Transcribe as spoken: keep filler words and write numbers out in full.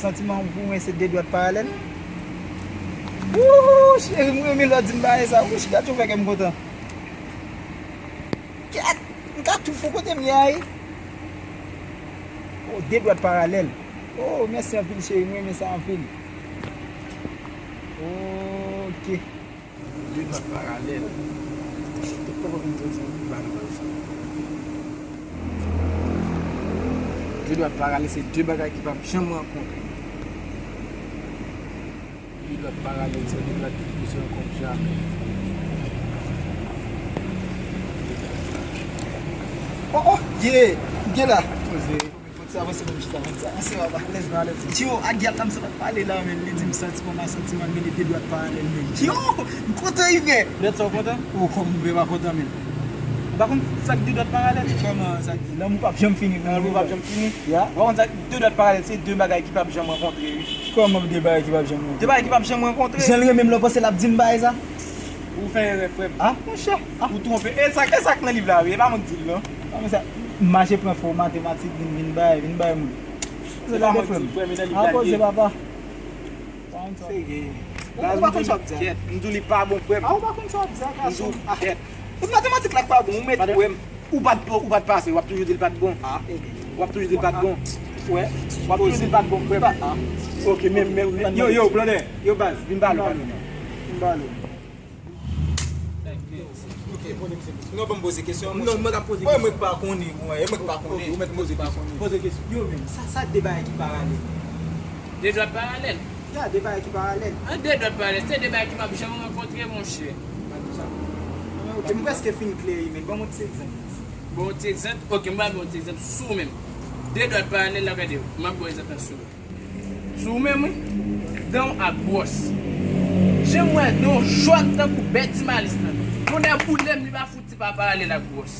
Santiman pou mwen se de dwat paralèl. Wouhou, cheri, m renmen lè w di m bagay sa. Wouch, gad jan w fè kè m kontan. Kèt, m ka tou pou kote m ye a wi. Oh, de dwat paralèl. Oh, mèsi anpil, cheri, m renmen sa anpil. Ok. De dwat paralèl. Ba nou sa. De dwat paralèl se de bagay ki p ap janm rankontre. De dwat paralèl se de dwat ki pou se rankontre jamè. Oh, oh, yeah, gen la. Poze. Fòk sa avanse pou m chita, fòk sa avanse, papa. Alèz, non, alèz. Yo, a gyal la, m santi pale la, men li di m santi kòman santi m al mennen de dwat paralèl, men. Yo, m kontan wi, frè. Dèt sa w kontan? O, kòman m fè pa kontan, men. Ou pa konn sa k de dwat paralèl? Kòman sa k di? Lanmou p ap janm fini pou nou. Lanmou p ap janm fini? Ya. Ou pa konn sa k de dwat paralèl, se de bagay ki p ap janm rankontre, wi. Kòman de bagay ki p ap janm rankontre? De bagay ki p ap janm rankontre. Jan l renmen m la, w panse l ap di m bagay sa? Ou fè erè, frè m. Ah, monchè. Ah. Ou twonpe. E sa, e sa k nan liv la, wi. E pa mwen k di l, non. Ah, men sa, m mache pran fo matematik, vin, vin bay, vin bay moun. Se pa mwen k di l, frè m, e nan liv la l ye. Poze, papa. Serye. Ou pa konn sa w ap di a. M di w li pa bon, frè m. Ah, ou pa konn sa w ap di a, gason. M di w, kèt. Tout matematik la k pa bon, ou mèt, frè m. Ou pa t, ou pa t pase, w ap toujou di l pa t bon. Ah, ebyen. W ap toujou di l pa t bon. Wè. W ap toujou di l pa t bon, frè m. Ah. Ok, men, men, yo, yo, Blondè, yo, baz, vin pale, pale. Vin pale. Ok, ok, ok. Non, ban m poze kesyon, non, mwen k ap poze kesyon. Mwen, mwen k pa konnen, mwen, mwen k pa konnen. Ok, ou mèt poze kesyon. Poze kesyon. Yo, men, sa, sa de bagay ki paralèl. De dwat paralèl? Ya, de bagay ki paralèl. An de dwat paralèl, se de bagay ki p ap janm rankontre, monchè. Pa di sa. Ok, m prèske fin klè wi, men ban m yon ti egzanp. Bon, yon ti egzanp? Ok, m pral ba w yon ti egzanp sou ou menm. De dwat paralèl la, gade, m ap ba w egzanp la sou ou. Sou ou menm, wi. Dan w ak bwòs. Jan m wè dan w jòt tankou bèt Ti Malis lan. Yon nèg boule m, li pa fout ti pa paralèl ak bwòs.